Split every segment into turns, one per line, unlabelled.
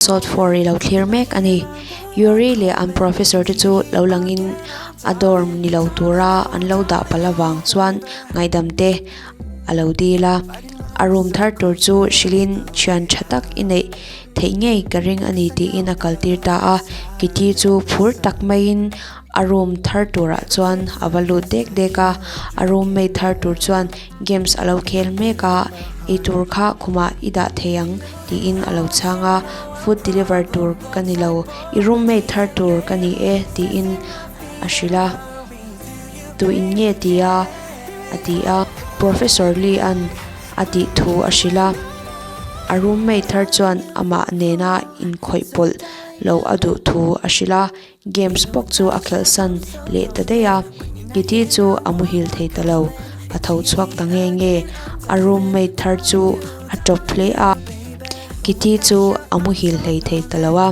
Sawt for i lo thlir mek a ni. Yuri leh an professor te chu lo langin a dorm ni lo tura an lo dah palh avang chuan ngaihdam te a lo dil a. A room thar tur chu hrilhin thian tha tak i neih theih ngei ka ring a ni tiin a kaltir ta a. Kitty chu phur tak maiin a room thar turah chuan a va lut dek dek a. A roommate thar tur chuan games a lo khel mek a, eitur kha khumah i dah thei ang tiin a lo chhang a, food deliver tur ka ni lo, i roommate thar tur ka ni e tiin a hrilh a, tu in nge ti a? a ti a, Professor Lee an a tih thu a hrilh a, a roommate thar chuan amah nena inkhawih pawlh lo a duh thu a hrilh a. Games bawk chu a khelh san leh ta daih a, Kitty chu a muhil thei ta lo, a tho chhuak ta nge nge, a roommate thar chu a tawp hle a, Kitty chu a muhil hlei thei ta lo a,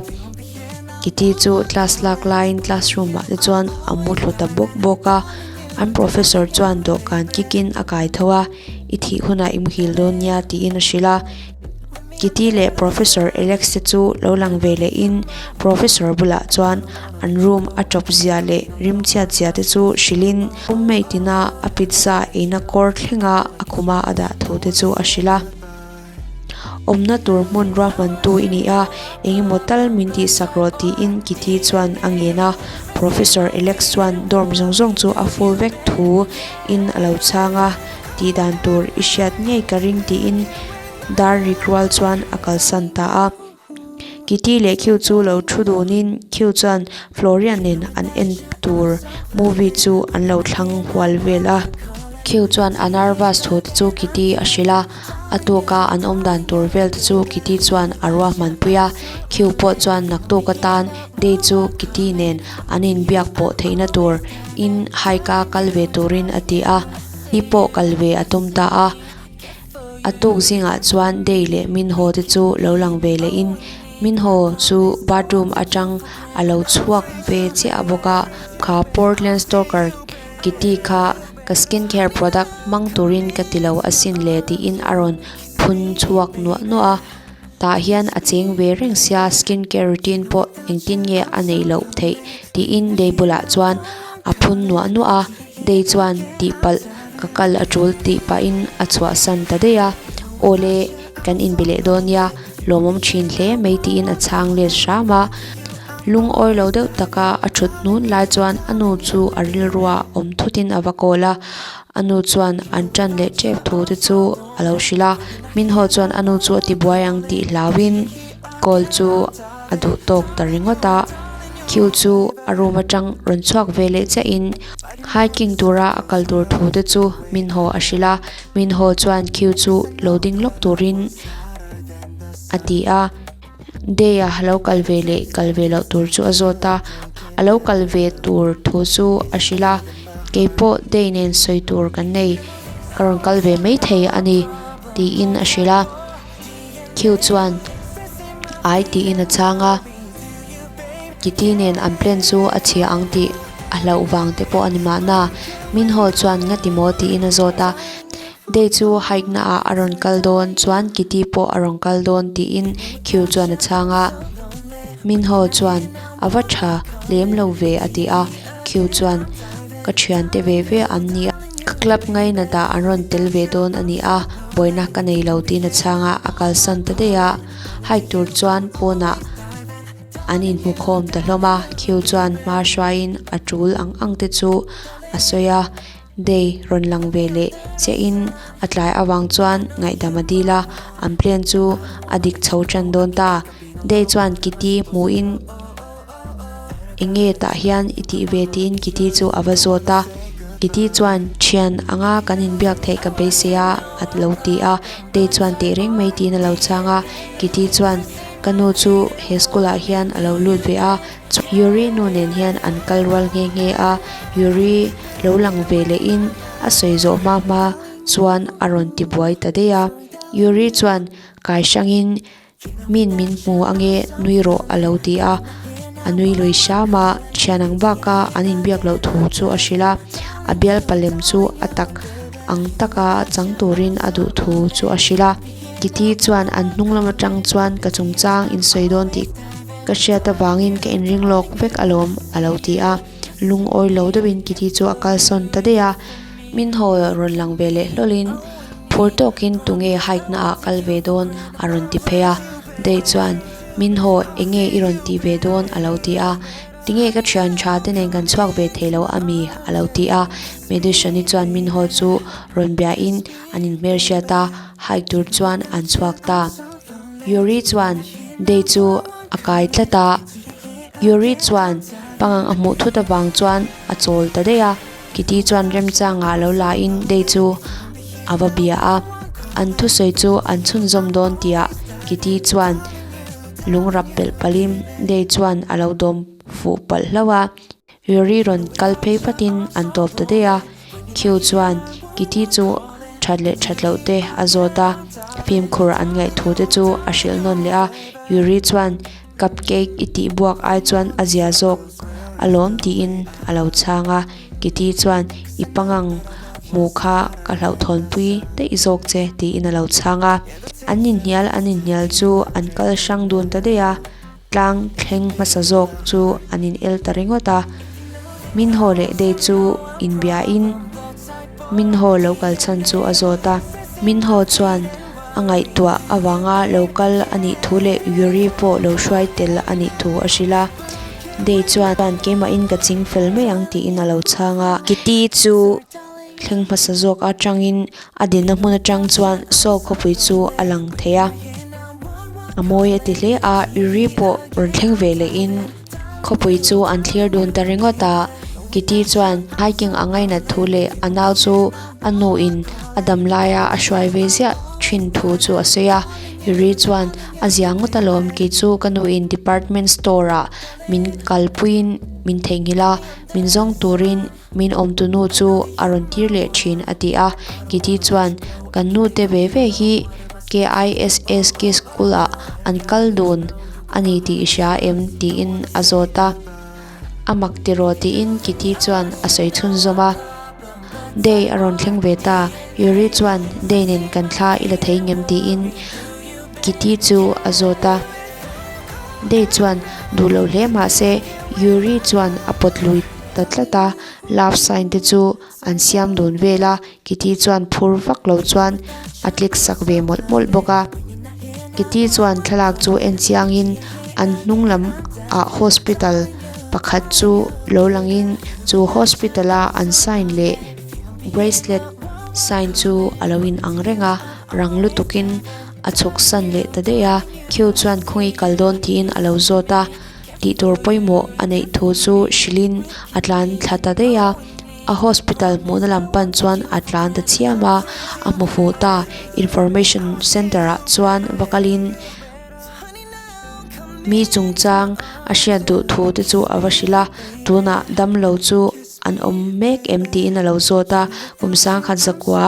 Kitty chu class lak laiin classroom ah te chuan a mu thlu ta bawk bawk a, an professor chuan dawhkan kick in a kai tho a, I thih hunah i muhil dawn nia tiin a hrilh a. Kitty leh Professor Alex te chu lo lang ve lehin Professor bulah chuan an room a tawp zia leh rim chhiat zia te chu hrilhin roommate ina a pizza eina kawr thlenga a khuma a dah thu te chu a hrilh a. Awmna tur hmun ruahmantu i ni a, engemaw tal min tihsak rawh tiin Kitty chuan a ngen a. Professor Alex chuan dorm zawng zawng chu a full vek thu in a lo chhang a, tihdan tur i hriat ngei ka ring tiin Dar rik rual chuan a kalsan ta a. Kitty leh Q chu lo thu dunin Q chuan Florian nen an en tur movie chu an lo thlang hual vel a. Q chuan a nervous thu te chu Kitty a hrilh a, a tuka an awm dan tur vel te chu Kitty chuan a ruahmanpui a. Q pawh chuan naktuk atan Day chu Kitty nen an inbiak pawh theihna tur in hike a kal ve turin a ti a, ni pawh kal ve a tum ta a. A tuk zingah chuan Day leh Minho te chu lo lang ve leh in Minho chu bathroom atang a lo chhuak ve chiah bawk a. Kha Portland Stalker Kitty kha ka skincare product hmang turin ka ti lo asin le tiin a rawn phun chhuak nuah nuah a. Tah hian a cheng ve reng sia skincare routine pawh engtin nge a neih loh theih tiin Day bulah chuan a phun nuah nuah a. Day chuan tihpalh ka kal a tul tih pahin a chhuahsan ta daih a, Awle, kan inbe leh dawn nia, lawmawm thin hle mai tiin a chhang let hram a. Lungawi lo deuh taka a thut hnun lai chuan a nu chu a rilrua awm thutin a va kawl a, a nu chuan an tan leh tep thu te chu a lo hrilh a, Minho chuan a nu chu a tibuai ang tih hlauhin call chu a duh tawk ta ringawt a, Q chu a room atang rawn chhuak ve leh chiahin hiking tura a kal tur thu te chu Minho a hrilh a, Minho chuan Q chu lo ding lawk turin a ti a, Day-a lo kal ve leh kal ve loh tur chu a zawt a, a lo kal ve tur thu chu a hrilh a, keipawh Day nen sawi tur kan nei, ka rawn kal ve maithei a ni tiin a hrilh a. Q chuan Ai tiin a chhang a, Kitty nen an plan chu a chhia ang tih a hlauh vang te pawh a ni mahna. Minho chuan Ngati maw tiin a zawt a, Day chu hike na ah a rawn kal dawn chuan Kitty pawh a rawn kal dawn tiin Q chuan a chhang a. Minho chuan A va tha lem lo ve a ti a, Q chuan Ka thiante ve ve an ni a. Ka club ngainat ah an rawn tel ve dawn a ni a, buaina ka nei lo tiin a chhang a, a kalsan ta daih a. Hike tur chuan pawnah an inhmu khawm ta hlawm a, Q chuan hma hruaiin a tul ang ang te chu a sawi a, Day rawn lang ve leh chiahin a tlai avang chuan ngaihdam a dil a, an plan chu a dik chho tan dawn ta. Day chuan Kitty hmuhin. Enge tah hian i tih ve tiin Kitty chu a va zawt a, Kitty chuan thian anga kan inbiak theih ka beisei a a lo ti a, Tei chuan teh reng mai tiin a lo chhang a, Kitty chuan ka nu chu he school ah hian a lo lut ve a, Yuri nu nen hian an kal rual nghe nghe a, Yuri lo lang ve leh in a sawi zawh hma hma chuan a rawn ti buai ta daih a, Yuri chuan kai hrangin Min min hmu ange nui rawh a lo ti a, a nui lui hram a, thian ang baka an inbiak loh thu chu a hrilh a, a bialpa lem chu a tak ang taka chang turin a duh thu chu a hrilh a. Kitty chuan an hnung lam atang chuan ka chungchang in sawi dawn tih ka hriat avangin ka inring lawk vek alawm a lo ti a. Lungawi lo deuhin Kitty chu a kalsawn ta daih a. Min haw rawn lang ve leh hlawlin phur tawkin tunge hike na ah kal ve dawn a rawn ti phei a. Day chuan Min haw enge i rawn tih ve dawn a lo ti a. Tinge ka thian tha te nen kan chhuak ve thei lo ami a lo ti a. Medician-i chuan Min haw chu rawn biain an inhmelhriat a, hike tur chuan an chhuak ta. Yuri chuan Day chu a kai tlat a. Yuri chuan pangang a hmuh thut avang chuan a chawl ta daih a. Kitty chuan remchangah lo la in Day chu a va bia a, an thusawi chu an chhunzawm dawn tihah Kitty chuan lung rap pelh palhin Day chuan a lo dawm fuh palh hlauh a, Yuri rawn kal phei vatin an tawp ta daih a, Q chuan Kitty chu that leh that loh te a zawt a, fimkhur an ngaih thu te chu a hrilh nawn leh a, Yuri chuan Cupcake i tih buak ai chuan a zia zawk alawm tiin a lo chhang a, Kitty chuan i pangang hmuh kha ka hlauhthawnpui daih zawk che tiin a lo chhang a. An inhnial an inhnial chu an kal hrang dun ta daih a, tlang thleng hmasa zawk chu an in el ta ringawt a. Min haw leh day chu inbiain Min haw lo kal chhan chu a zawt a, Min haw chuan a ngaihtuah avanga lo kal a nih thu leh Yuri pawh lo hruai tel a nih thu a hrilh a. Day chuan keimahin ka ching fel mai ang tiin a lo chhang a. Kitty chu thleng hmasa zawk atangin a dinna hmun atang chuan Saw khawpui chu a lang thei a. A mawi a ti hle a, Yuri pawh rawn thleng ve lehin Khawpui chu an thlir dun ta ringawt a, Kitty chuan hiking a ngainat thu leh a nau chu a nuin a dam laia a hruai ve ziah thin thu chu a sawi a. Yuri chuan a zia ngawt alawm kei chu ka nuin department store ah min kalpuiin min theihnghilh a, min zawng turin min awmtunu chu a rawn tir leh thin a ti a. Kitty chuan kan nu te ve ve hi KISSK school ah an kal dun a ni tih i hria em tiin a zawt a. A mak tiraw tiin Kitty chuan a sawi chhunzawm a. Day a rawn thleng ve ta, Yuri chuan Day nen kan thla i la thei ngem tiin Kitty chu a zawt a. Day chuan duh lo hle mahse Yuri chuan a pawt lui ta tlat a, love sign te chu an siam dun vel a, Kitty chuan phur vak lo chuan a click sak ve mawlh mawlh bawk a. Kitty chuan thlalak chu en chiangin an hnung lam ah hospital pakhat chu lo langin chu hospital a an sign leh bracelet sign chu a lo in ang reng a, rang lutukin a chhuk san leh ta daih a, Q chuan khawngi kal dawn tiin a lo zawt a. Tih tur pawimawh a neih thu chu hrilhin a tlan thla ta daih a, a hospital hmuhna lam pan chuan a tlan ta chiam a, a hmu fuh ta. Information center ah chuan va kalin mi chungchang a hriat duh thu te chu a va hrilh a, tunah damlo chu an awm mek em tiin a lo zawt a, kum sangkhat zakua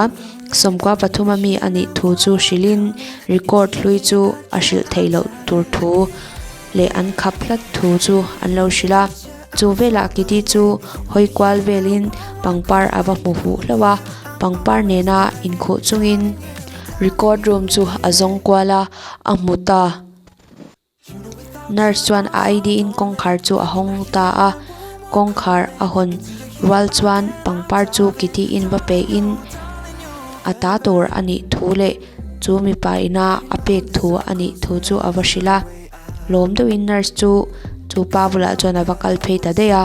sawmkua pathuma mi a nih thu chu hrilhin record hlui chu a hrilh theih loh tur thu. leh an khap hlat thu chu an lo hrilh a. Chu velah Kitty chu hawi kual velin pangpar a va hmu huh hlauh a, pangpar nena inkhuh chungin record room chu a zawng kual a, a hmu ta. Nurse chuan a ID in kawngkhar chu a hawng ta a, kawngkhar a hawn rual chuan pangpar chu Kitty in va pe in a ta tur a nih thu leh Chu mipa ina a pek thu a nih thu chu a va hrilh a, lawm deuhin nurse chu chu pa bulah chuan a va kal phei ta daih a.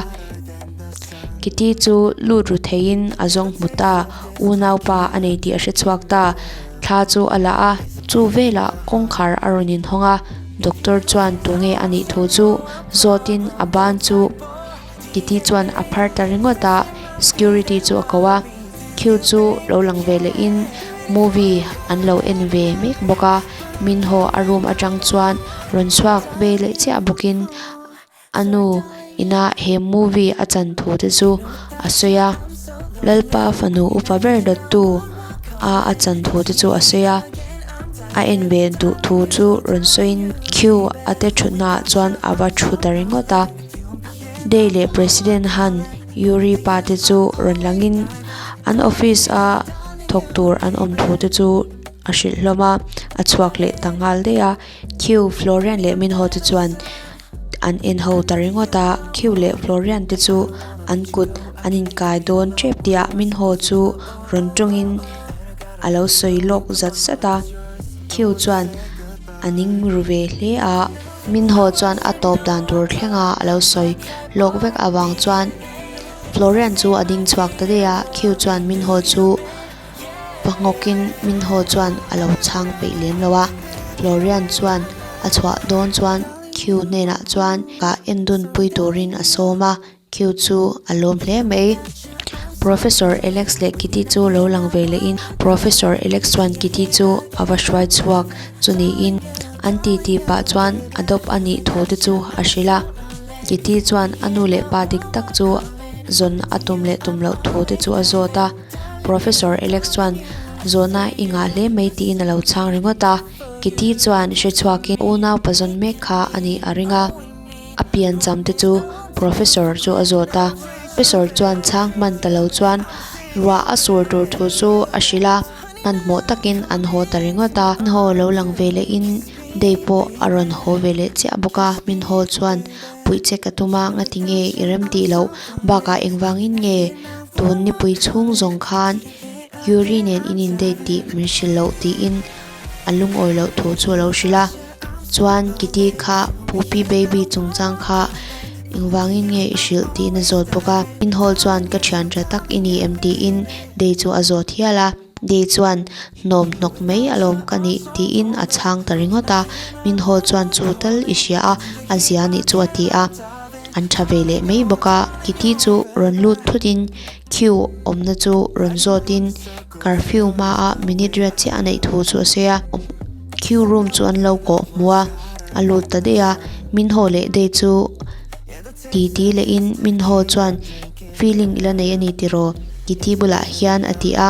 Kitty chu lut ru theiin a zawng hmu ta, unaupa a nei tih a hre chhuak ta, thla chu a la a, chu velah kawngkhar a rawn inhawng a, doctor chuan tunge a nih thu chu zawtin a ban chu Kitty chuan a phar ta ringawt a, security chu a ko a, Q chu lo lang ve leh in movie an lo en ve mek bawk a, Minho a room atang chuan rawn chhuak ve leh chiah bawk in a nu ina he movie a chan thu te chu a sawi a, Lalpa fanu upa ber dawttu a a chan thu te chu a sawi a, a en ve duh thu chu rawn sawi in Q a te thutna ah chuan a va thu ta ringawt a. Day leh President Han Yuri pa te chu rawn langin an office a thawk tur an awm thu te chu a hrilh hlawm a, a chhuak leh ta nghal daih a. Q, Florian leh Minho te chuan an en ho ta ringawt a, Q leh Florian te chu an kut an inkai dawn tep tih ah Minho chu rawn tawngin a lo sawi lawk zat zat a, Q chuan a ning ru ve hle a. Minho chuan a tawp dan tur thlenga a lo sawi lawk vek avang chuan Florian chu a ding chhuak ta daih a, Q chuan Minho chu Pa nghawkin Minho chuan a lo chhang peih lem lo a, Florian chuan a chhuah dawn chuan Q hnenah chuan kah en dun pui turin a sawm a, Q chu a lawm hle mai. Professor Alex leh Kitty chu lo lang ve lehin Professor Alex chuan Kitty chu a va hruai chhuak chu niin an titi pah chuan adopt a nih thu te chu a hrilh a, Kitty chuan a nu leh pa dik tak chu zawn a tum leh tum loh thu te chu a zawt a. Professor Alex chuan zawhna i ngah hle mai tiin a lo chhang ringawt a, Kitty chuan hre chhuakin unau pazawn mek kha a nih a ring a, a pian cham te chu Professor chu a zawt a, Professor chuan chhang hman ta lo chuan ruah a sur tur thu chu a hrilh a, hmanhmawh takin an haw ta ringawt a, an haw lo lang ve lehin Day pawh a rawn haw ve leh chiah bawk a, min haw chuan puih che ka tum a, ngati nge i rem tih loh bakah engvangin nge tun nipui chhung zawng khan Yuri nen in in date tih min hrilh loh tiin a lungawi loh thu chu a lo hrilh a, chuan Kitty kha Pupi baby chungchang kha engvangin nge i hrilh tiin a zawt bawk a, Inhall chuan ka thian tha tak i ni em tiin Day chu a zawt hial a. Day chuan hnawm hnawk mai alawm ka nih tiin a chhang ta ringawt a, min haw chuan chu tal i hria a, a zia nih chu a ti a. An tha ve leh mai bawk a, Kitty chu rawn lut thutin queue awmna chu rawn zawtin curfew hmaa minute riat chiah a neih thu chu a sawi a, queue room chu an lo kawh hmu a, a lut ta daih a, min haw leh Day chu titi lehin min haw chuan Feeling ila nei a ni tiraw? Kitty bulah hian a ti a,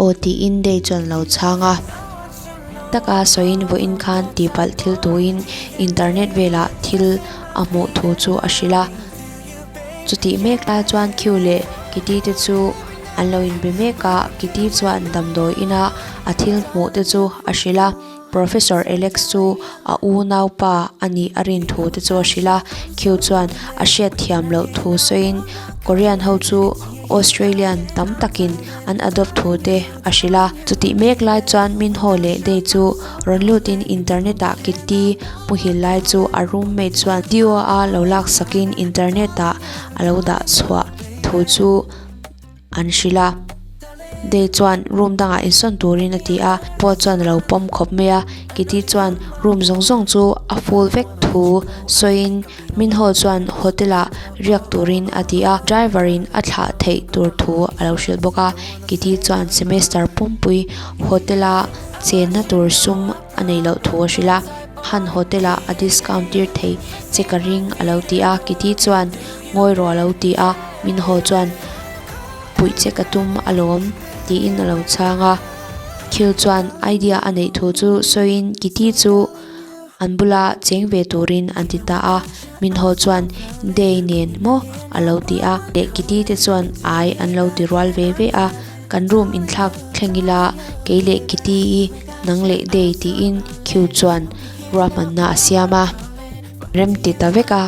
Aw tiin Day chuan lo chhang a. Taka sawiin vawiin khan tihpalh thil tuin internet velah thil a hmuh thu chu a hrilh a. Chutih mek lai chuan Q leh Kitty te chu an lo inbe mek a, Kitty chuan damdawi ina a thil hmuh te chu a hrilh a. Professor Alex chu a unaupa a nih a rin thu te chu a hrilh a, Q chuan a hriat thiam loh thu sawiin Korean ho chu Australian tam takin an adopt thu te a hrilh a. Chutih mek lai chuan Minho leh Day chu rawn lutin internet ah Kitty muhil lai chu a roommate chuan video a lo laksakin internet ah a lo dah chhuah thu chu an hrilh a. Day chuan room dangah insawn turin a ti a, Paul chuan a lo pawm khawp mai a, Kitty chuan room zawng zawng chu a full vek thu sawiin Minho chuan hotel ah riak turin a ti a, driver in a thlah theih tur thu a lo hrilh bawk a, Kitty chuan semester pumpui hotel a chenna tur sum a nei loh thu a hrilh a, Han hotel ah a discount tir thei che ka ring a lo ti a, Kitty chuan ngawi rawh a lo ti a, Minho chuan puih che ka tum alawm tiin a lo chhang a, Khil chuan idea a neih thu chu sawiin Kitty chu an bula cheng ve turin an ti ta a, Minho chuan Day nen maw a lo ti a, leh Kitty te chuan ai an lo ti rual ve ve a, kan room inthlak thleng ila kei leh Kitty i nang leh Day tiin Khiu chuan ruahmanna a siam a. Rem ti ta vek a.